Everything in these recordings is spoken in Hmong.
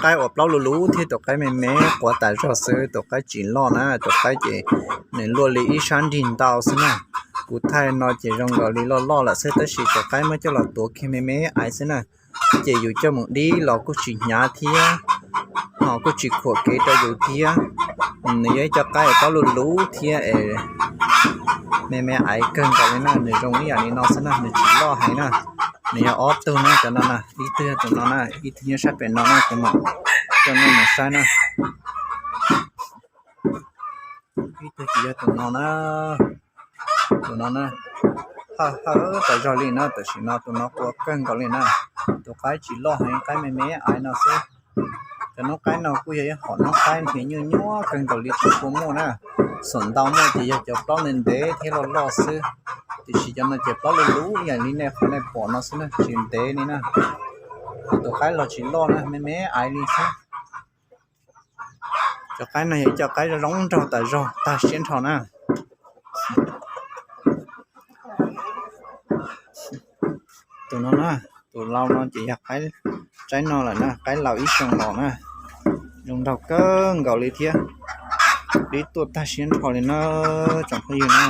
qaib uas plaub lug lug thiab tus qaib me me quav tas zog xwb, tus qaib tsis loj na, tus qaib ces nws luaj li ib sab nrig ntau xwb na. Kuv thaij no ces zoo nkaus li loj loj lawm xwb, tab sis tus qaib muab coj los tuav kiag me me aiv xwb na. Ces yus coj mus dib los kuj tsis hnyav thiab, ho kuj tsis khuam kev rau yus thiab. Nws yog ib co qaib uas plaub lug lug thiab es me me aiv kawg nkaus li na, nws zoo ib yam li no xwb na, nws tsis loj heev na. Nws yog ob tug na, cov no na, ib tug yog tus no na, ib tug nyob sab pem no na, kuv mam coj nej mus saib na. Ib tug ces yog tus no na, tus no na, hawj hawj tas zog li na, tam sim no tus no qua kawg nkaus li na. Tus qaib tsis loj heev, qaib me me aiv no xwb. Cov noob qaib no kuj yog ib hom noob qaib nrhiav nyuaj nyuaj kawg nkaus li tsis tshua muaj na. Xam ntau muaj ces yog cov plaub ntev ntev thiab loj loj xwb, tiam sis cov no ces plaub lug lug ib yam li nej qhov nej pom no xwb na, tsis ntev li na. Tus qaib los tsis loj na, me me aiv li xwb. Cov qaib no yog ib co qaib zoo zoo nraug tas zog tag siab nrho na. Tus no na, tus lau no ces yog qaib tsaib no lawm na, qaib lau ib xyoos los na, zoo nraug kawg nkaus li thiab. Dib tuaj tag siab nrho li na, tsoom phooj ywg na.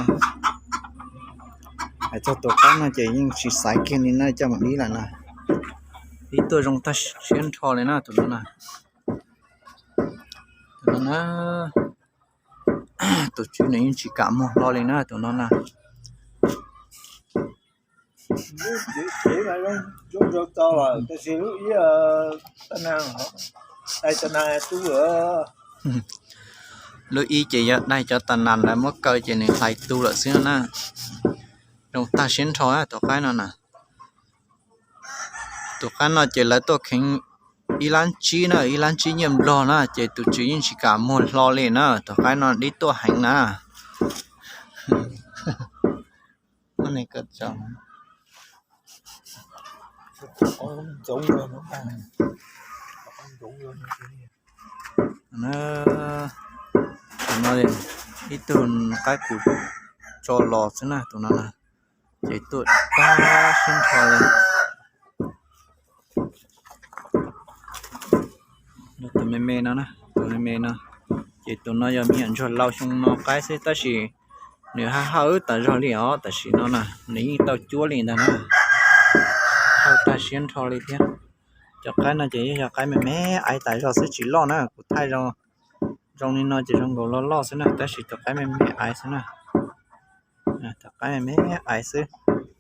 Hais txog tus qaib no ces yeej tsis xaiv kiag li na, coj mus dib lawm na. Dib tuaj zoo tag siab nrho li na tus no na. Tus no na, tus tswv nws yeej tsis kam muag hlo li na tus no na. Lub ib ces yog daig cov tas nas lawv muab kaw ces nws hlais tu lawm xwb no na. Zoo tag siab nrho tus qaib no na. Tus qaib no ces lawv tuaj kheev ib lab tsib na, ib lab tsib nyiaj nplog na, ces tus tswv yeej tsis kam muag hlo li na, tus qaib no dib tuaj heev na. Tus no ib tug qaib kuv tso los xwb na, tus no na, ces tuaj tag siab nrho li. Tus me me no, tus me me no, ces tus no yog me nyuam ntsuag laus xyoo no qaib xwb tab sis nws haj hawj tas zog li os, tam sim no na nws yeej tau cuab li ntag na. Hawj tag siab nrho li thiab. Cov qaib no ces yeej yog qaib me me aiv tas zog xwb tsis loj na, kuv thaij zoo li no ces zoo nkaus loj loj xwb na, tab sis cov qaib me me aiv xwb na. Cov qaib me me aiv xwb,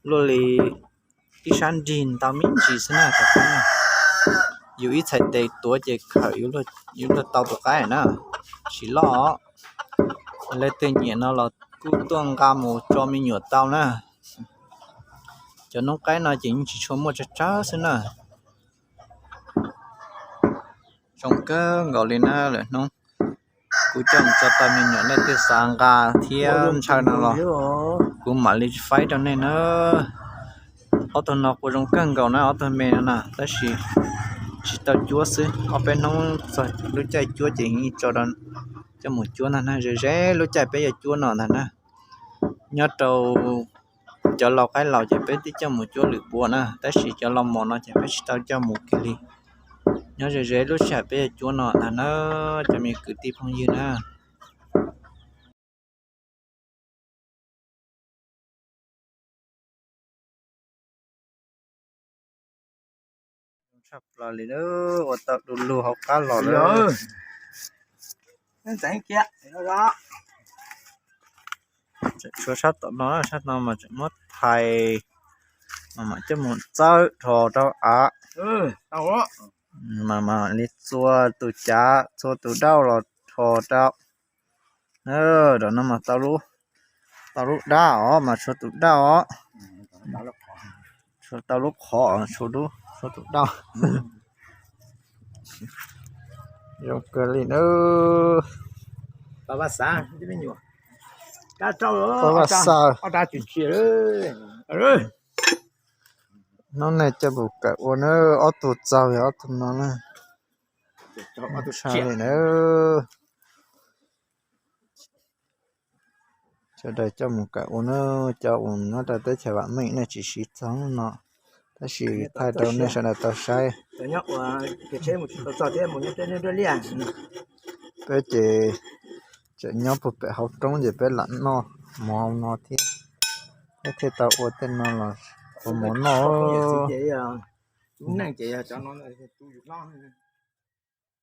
luaj li ib sab nrig ntau me ntsis xwb na cov qaib no. Yus ib txhais tes tuav ces khawm yuav luag tau tus qaib na, tsis loj os. Leej twg nyiam no los kuj tuaj nqa mus tso me nyuam tau na. Cov noob qaib no ces yeej tsis tshua muaj tsawg tsawg xwb na. Zoo kawg nkaus li na lawm hnub. Kuv coj mus tso tau me nyuam, leej twg xav nqa thiab ntshaw no los kuv mam li faib rau nej na. Ob tug no kuj zoo kawg nkaus na, ob tug me no na, tab sis tsis tau cuab xwb, ob peb hnub txog lub caij cuab ces yeej tso rau coj mus cuab ntag na, ze ze lub caij peb yuav cuab no ntag na. Nyob rau cov lau qaib laus ces peb twb coj mus cuab lwm pua na, tab sis cov lau mos no ces peb tsis tau coj mus kiag li. Nyob ze ze lub sij hawm peb yuav cuab no ntag na, cov me kwv tij phooj ywg na. Tshaj plaws li, ua tau du lug hauv qab los lawm. Tshuav sab tom no, sab no mas tseem muab thais, mas mam coj mus txawb rho rau av, mas mam li txua tus cav txua tus dauj los rho rau. Rau no mas tau lub dab os, mas tshuav tus dauj os. Tshuav tau lub qhov, tshuav tus dauj. Zoo kawg li na. Pab Vaj Xaws, hnub nej coj mus kawm ua na, ob tug txaug yog ob tug no na. Tshaj li na. Sawv daws coj mus kawm ua na, cov uas nyob rau teb chaws vam meej nej tsis siv txog no, Tab sis thaij rau nej sawv daws tau saib. Peb ces tseem nyob puag pem hauv roob ces peb lam noj mov no thiab. Peb thiaj tau ua tej no los ua mov noj. Tus neeg ces yog cov no, tus yus hlob.